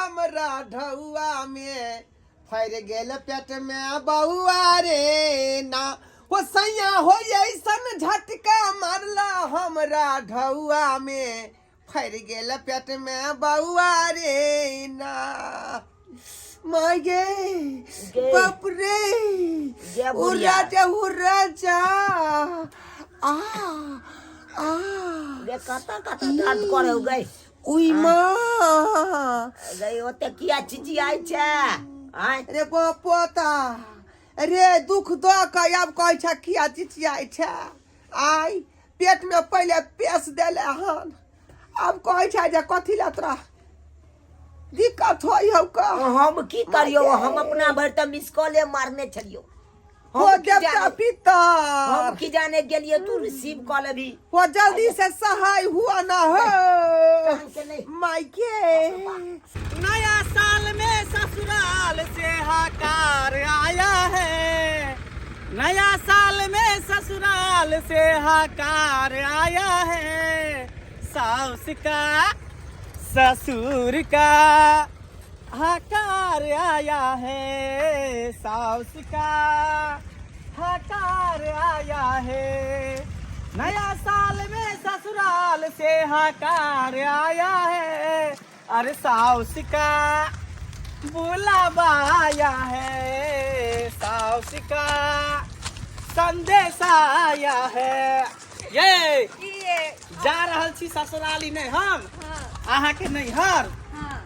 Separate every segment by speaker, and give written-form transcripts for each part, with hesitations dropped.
Speaker 1: हमरा ढौआ में फैर गेल पेट में बौआ रे ना। हो सैया हो ऐसन झटका मारला हमरा ढौआ में फैर गेल पेट में बौआ रे ना। माय गे
Speaker 2: गे।
Speaker 1: बाप रे
Speaker 2: गे
Speaker 1: ओ
Speaker 2: बुढ़िया।
Speaker 1: राजा ओ राजा आ आ
Speaker 2: गे कतऽ कतऽ दर्द करे हो गई
Speaker 1: उई माँ
Speaker 2: गई ओते किया चिचियाइ छै आय
Speaker 1: रे बापोता रे दुख दऽ कऽ आब कहै छै किया चिचियाइ छै आइ पेटमे पहिले पेश देले हन आब कहै छै जे कथी लए तोरा दिक्कत होइ हौ का
Speaker 2: हम की करियो हम अपना भरि तऽ मिस कॉले मारने छलियो
Speaker 1: हो
Speaker 2: हम की
Speaker 1: देवता
Speaker 2: जाने
Speaker 1: पितर
Speaker 2: हम की जाने गेलियो तू रिसीव कऽ लेबही
Speaker 1: हो जल्दी से सहाय हुआ ना हो
Speaker 2: टांग के नहीं
Speaker 1: मायके
Speaker 3: नया साल में ससुराल से हकार आया है नया साल में ससुराल से हकार आया है सास का ससुर का हकार आया है सास का हकार आया है नया साल में ससुराल से हकार आया है अरे साउस का बुलावा आया है साउस का संदेश आया है ये जा रहल छी ससुराली नहीं हम अहाँ के नैहर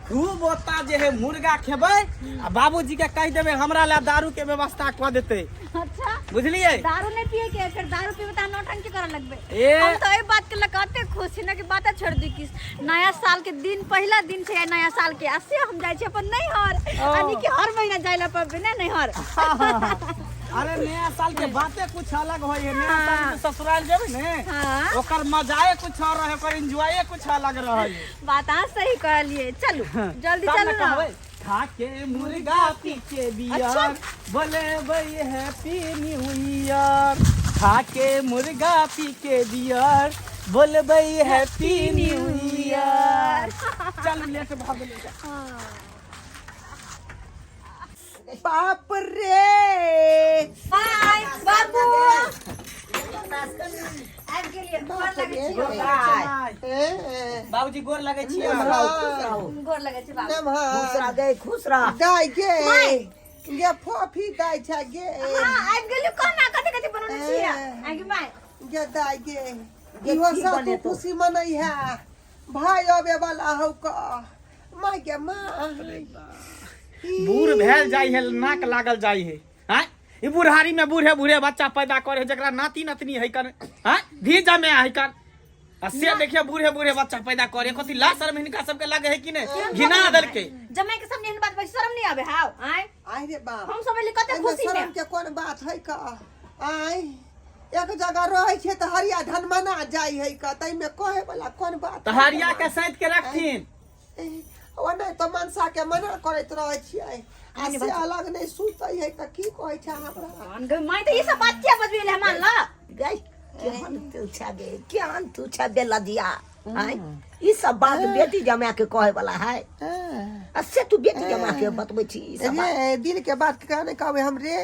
Speaker 3: खूब ओता जे है मुर्गा खेबै आ बाबूजी के कहि देबै हमरा ला दारू के व्यवस्था कऽ देतै
Speaker 4: अच्छा
Speaker 3: बुझलियै
Speaker 4: दारू नहीं पिए के फिर दारू पीबे त नौटंकी करे लगबे
Speaker 3: ए
Speaker 4: हम तो एहि बात के लऽ कऽ एते खुश छी ना कि बाते छोड़ दी कि नया साल के दिन पहिला दिन छै नया साल के आ से हम जाइ छी अपन नैहर यानी कि हर महीना जाइ ला पड़बे ने नैहर
Speaker 3: अरे नया साल के बाते कुछ अलग होय है नया साल में ससुराल जेबै ने
Speaker 4: हाँ।
Speaker 3: ओकर मजाए कुछ और रहे ओकर एंजॉय कुछ अलग रहे
Speaker 4: बात अहाँ सही कहलिए चलू जल्दी
Speaker 3: तब
Speaker 4: चलू
Speaker 3: ने
Speaker 4: ना
Speaker 3: कहबै खा के मुर्गा पी के बियर बोले भाई हैप्पी न्यू ईयर खा के मुर्गा पी के बियर बोलबै हैप्पी न्यू ईयर चल लेट भऽ गेलै
Speaker 1: बाप रे
Speaker 4: बाय बाबू आबि गेलियै गोर लगै छी
Speaker 2: बाय।
Speaker 1: ए,
Speaker 3: बाबूजी गोर लगै छी
Speaker 2: खुश रहू
Speaker 4: गोर लगै छी बाबू
Speaker 2: खुश
Speaker 1: नमहर
Speaker 2: रह गई खुश रह
Speaker 1: दाय गे गे फोफी दाय छै गे
Speaker 4: हाँ आबि गेलियै कोना कथी कथी बनौने छियै आगे माय
Speaker 1: गे दाय गे
Speaker 2: गे,
Speaker 1: इहो
Speaker 2: की
Speaker 1: सब तू
Speaker 2: बनेतौ?
Speaker 1: खुशी मनै है भाई अबे वाला हौ का माय गे माँ
Speaker 3: बूढ़ भेल जाइ है नाक लागल जाइ है आँय ई बुढ़ारी में बूढ़े बूढ़े बच्चा पैदा करे है जकरा नाती नतनी है कन आँय धी जमे है कन आ से देखिए बूढ़े बूढ़े बच्चा पैदा करे कथी ला शर्म हिनका सबके लगे है कि नहीं घिना देलकै
Speaker 4: जमाई के सामने एहन बात बजै शरम नहीं आवे हाव आय
Speaker 1: आय रे बाप
Speaker 4: हम सब एली कते
Speaker 1: एहिमे
Speaker 4: खुशी में
Speaker 1: शरम के कोन बात है का आय एक जगह रहै छै तऽ हरिया धन मना जाइ है का ताहिमे कहे वाला कोन बात
Speaker 3: तऽ हरिया के सैत के रखथिन
Speaker 1: ओ नहि तऽ मनसा के मना करैत रहै छियै आ से अलग नहि सुतै है तऽ की कहै छै हमरा
Speaker 4: गई माय तऽ ई सब बात किया बजबे ले मान ला
Speaker 2: गई केहन तू छा गे केहन तू छा बेलदिया आय ई सब बात बेटी जमा के कहे वाला है आ से तू बेटी जमा के बतबै छी ई सब बात
Speaker 1: रे दिल के बात के नहि कहबै हम रे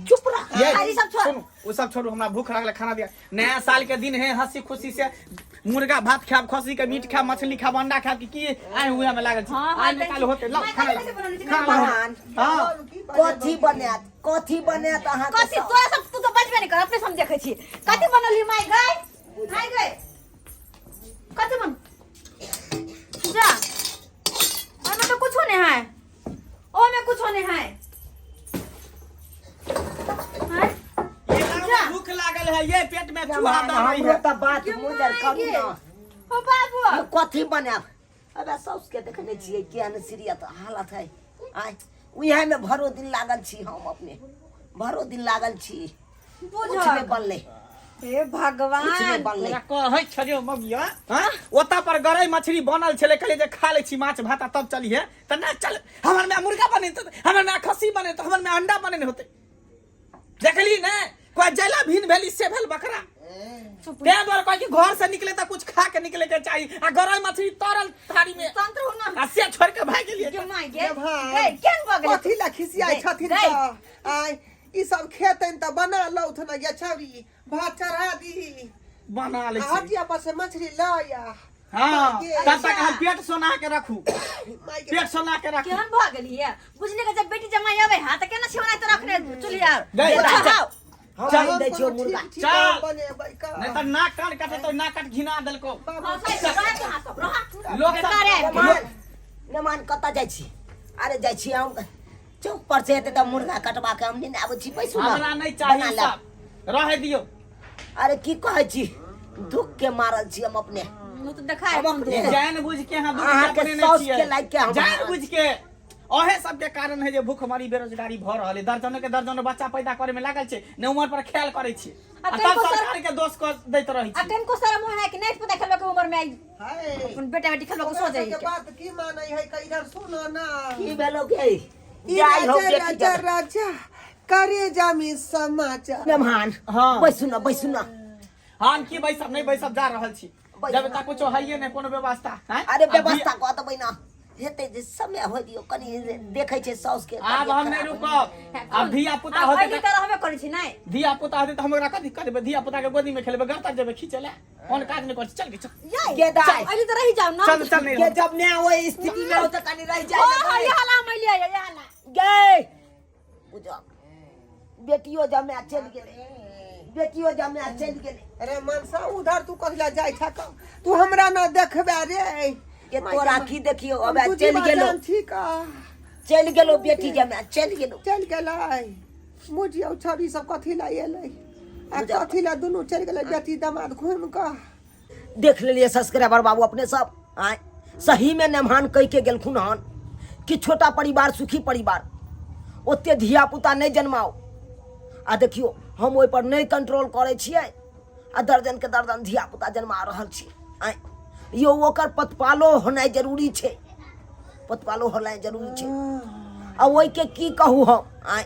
Speaker 2: चुप रह
Speaker 3: ये
Speaker 4: ई सब छोड़।
Speaker 3: सुनू ओ सब छोड़ू हमरा भूख लागल खाना दिया नया साल के दिन है हंसी खुशी से मुर्गा भात खायब खस्सी के मीट खायब मछली खायब अंडा खायब कि की आइ हुए में लागल छी
Speaker 4: हाँ, हाँ,
Speaker 3: आइ निकाल होते लाओ
Speaker 4: माय
Speaker 3: खाना
Speaker 4: कथी बनौने छी?
Speaker 3: खाना लाओ।
Speaker 2: भगवान
Speaker 3: हाँ
Speaker 2: कथी बनायत कथी बनायत अहाँ
Speaker 4: कथी तोरा सब तू तो बजबे नहीं कर अपने से हम देखै छी कथी बनल माय गई माय गई कथी बन जा ओहिमे तो कुछो नहीं है ओहिमे कुछो नहीं है हैं?
Speaker 3: ये हमरा भूख लागल है ये पेट में चूहा दौड़ै
Speaker 2: हमरो
Speaker 3: है
Speaker 2: तऽ बात
Speaker 4: ये
Speaker 2: मुजर
Speaker 4: माय
Speaker 2: करू
Speaker 4: गे।
Speaker 2: ना
Speaker 4: हो बाबू
Speaker 2: ये कथी बनायब अबे साउस के देखने छियै केहन सीरियत हालत है आय उएह में भरो दिन लागल छी हम अपने भरो दिन लागल छी कुछ नहि
Speaker 4: बुझल
Speaker 2: बनलै
Speaker 4: हे
Speaker 2: कुछ नहि
Speaker 4: भगवान
Speaker 2: बनलै
Speaker 3: तोरा कहै छलियौ मगिया हाँ ओता पर गरई मछली बनल छलै कहलियै जे खा लै छी माछ भात आ तब चलिहे तऽ नहि चल हमर माय मुर्गा बने तऽ हमर माय खस्सी बने तऽ हमर माय अंडा बने होते देखली ने कोई जैला भीन भेली से भेल बकरा
Speaker 4: चुप।
Speaker 3: तें दुआरे कहै कि घर से निकले तऽ कुछ खा के निकले के चाही आ गरई मछली तरल थारी में
Speaker 4: तंत्र हो ना।
Speaker 3: आ से छोड़ के भागि गेलियै।
Speaker 4: गे माय गे।
Speaker 1: गे भाई।
Speaker 4: गै केन भऽ गेलै?
Speaker 1: कथी ला खिसियाइ
Speaker 4: गै,
Speaker 1: छथिन
Speaker 4: गै।
Speaker 1: तऽ आय ई सब खेतनि तऽ बना लौथ ने गे छौरी, भात चढ़ा दीही।
Speaker 3: बना लै
Speaker 1: आ
Speaker 3: छी।
Speaker 1: हटिया पर से मछली लऽ आ।
Speaker 3: हाँ।
Speaker 1: माय गे।
Speaker 3: तब तक अहाँ पेट सोना के रखू।
Speaker 1: माय गे।
Speaker 3: पेट सोना के रखू।
Speaker 4: केहन भऽ गेलियै बुझने के जब बेटी जमाई आबै हा तऽ केना छिवनाइ तऽ रखने चुल्हिया।
Speaker 3: गै,
Speaker 4: अच्छा,
Speaker 3: चल।
Speaker 4: हाउ।
Speaker 2: हम
Speaker 3: चल,
Speaker 2: आनि दै छियौ
Speaker 1: कोनो
Speaker 2: मुर्गा।
Speaker 1: ठीक ठीक
Speaker 3: चल।
Speaker 1: बनेबै का।
Speaker 3: नहीं तऽ नाक कान कटे तऽ नाक काट घिना देलको।
Speaker 1: बाबू।
Speaker 4: हाँ, सही छै, रहऽ तू हाँ सब, रहऽ।
Speaker 3: लोक सब-
Speaker 4: बेकारे आबि गेल।
Speaker 2: मेहमान, मेहमान कतऽ जाइ छी? अरे जाइ छी हम चौक पर से हेतै तऽ मुर्गा कटवा के हम नेने आबै छी, बैसू ने।
Speaker 3: हमरा नहीं चाही।
Speaker 2: बना लेब।
Speaker 3: सब रहे दियौ।
Speaker 2: अरे की कहै छी, दुख के मारल छी हम अपने।
Speaker 4: मुँह तऽ देखाय
Speaker 2: हम
Speaker 4: कोन
Speaker 2: अपने।
Speaker 4: दुख।
Speaker 3: जान बुझ के अहाँ दुख
Speaker 2: अहाँके
Speaker 3: अपने
Speaker 2: साउस
Speaker 3: नहि
Speaker 2: के लायक के
Speaker 3: छियै
Speaker 2: हम
Speaker 3: जान बुझ के। अहे सबके कारण है जे भूखमरी बेरोजगारी भऽ रहल है। दर्जनों के दर्जनों बच्चा पैदा करे में लागल छै, ने उम्र पर ख्याल करै छी
Speaker 4: आ
Speaker 3: आ तब
Speaker 4: कनिको सर-
Speaker 3: सरकार के दोष कऽ दैत रहै
Speaker 4: आ
Speaker 3: छी।
Speaker 4: कनिको शरम होइ है कि नहीं पता खेलबा के उम्र में आई
Speaker 1: हाय।
Speaker 4: अपन बेटा बेटी खेलबा के सोच
Speaker 1: ओकरा सबके बात की मानै है का? इधर सुनो ना।
Speaker 2: की भेलो गे?
Speaker 1: ई
Speaker 2: जाइ हो
Speaker 1: राजा
Speaker 2: बेटी
Speaker 1: राजा
Speaker 2: जमाय।
Speaker 1: राजा करे जामी समाचार।
Speaker 2: मेहमान।
Speaker 3: हाँ।
Speaker 2: बैसू ना, बैसू ना।
Speaker 3: हम की बैसब? नहि बैसब, जा रहल छी।
Speaker 2: बैस
Speaker 3: जब
Speaker 2: ना।
Speaker 3: तक कुछो हइये नहि कोनो व्यवस्था हैं?
Speaker 2: अरे
Speaker 3: आब
Speaker 2: व्यवस्था कऽ देबै ना, हेतै जे समय होइ दियौ कनि, देखै छै साउस के
Speaker 3: आब हम नहि
Speaker 2: तबियत खराब।
Speaker 3: रुकब। आब धिया पुता होतै
Speaker 4: अइली
Speaker 3: तऽ
Speaker 4: तऽ रहबे करै छी नहि।
Speaker 3: धिया पुता होतै तऽ हम ओकरा कथी करबै? धिया पुता के गोदी में खेलेबै, घर तक जेबै खींचे ले। कोन काज नहि करै छी, चल गे चल।
Speaker 4: याई,
Speaker 2: गे दाइ।
Speaker 4: अइली तऽ रहि जाउ ना।
Speaker 3: चल चल, नहि
Speaker 2: गे जब ने ओहि स्थिति में हो तऽ कनि रहि
Speaker 4: हो हो
Speaker 2: जाइ।
Speaker 4: यहाँ ला मैलिया, यहाँ ला।
Speaker 2: गे बुझ बेटियो जमे चलि गेलै, बेटियो जमे चलि गेलै।
Speaker 1: अरे मनसा, उधर तू कथी ला जाइ छक? तू हमरा न देखबे रे?
Speaker 2: के तोरा की देखियो?
Speaker 1: हम
Speaker 2: अब चलि
Speaker 1: बुझिबा
Speaker 2: गेलो।
Speaker 1: जान छी का।
Speaker 2: चलि गेलो बेटी जमे चलि गेलो।
Speaker 1: चलि गेलै। मुझियौ छौरी सब कथी ला एलै आ
Speaker 2: बुझा-
Speaker 1: कथी ला दुनू चलि गेलै बेटी दामाद घुमि कऽ।
Speaker 2: देख लेलियै सब्सक्राइबर बाबू अपने सब, आँय सही में मेहमान कहि के गेलखुन हन कि छोटा परिवार सुखी परिवार, ओते धिया पुता नहि जन्माउ। आ देखियौ हम ओहि पर नहि कंट्रोल करै छियै आ दर्जन के दर्जन धिया पुता जन्मा रहल छी। आँय यौ, ओकर पतपालो होनाइ जरूरी छै, पतपालो होनाइ जरूरी छै। आ ओहिके की कहू हम? आँय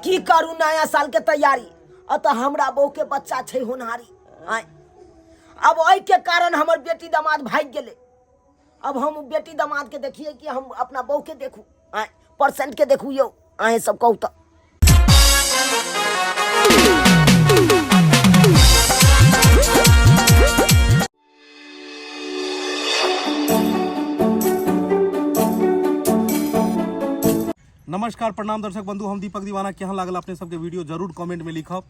Speaker 2: की करू नया साल के तैयारी? अतः हमरा बहू के बच्चा छै होनहारी। आँय अब एहिके कारण हमर बेटी दामाद भागि गेलै। अब हम बेटी दामाद के देखिए कि हम अपना बहू के देखू? आँय परसेंट के देखू यौ, अहें सब कहू तऽ।
Speaker 5: नमस्कार, प्रणाम दर्शक बंधु, हम दीपक दीवाना। केहन लागल अपने सबके वीडियो जरूर कमेंट में लिखब।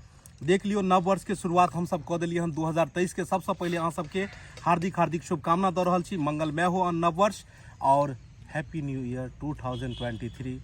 Speaker 5: देख लियो, नव वर्ष के शुरुआत हम सब कऽ देलियै हन 2023 के। सबसँ पहिले अहाँ सबके हार्दिक हार्दिक शुभकामना दऽ रहल छी। मंगलमय हो नव वर्ष और हैप्पी न्यू ईयर 2023।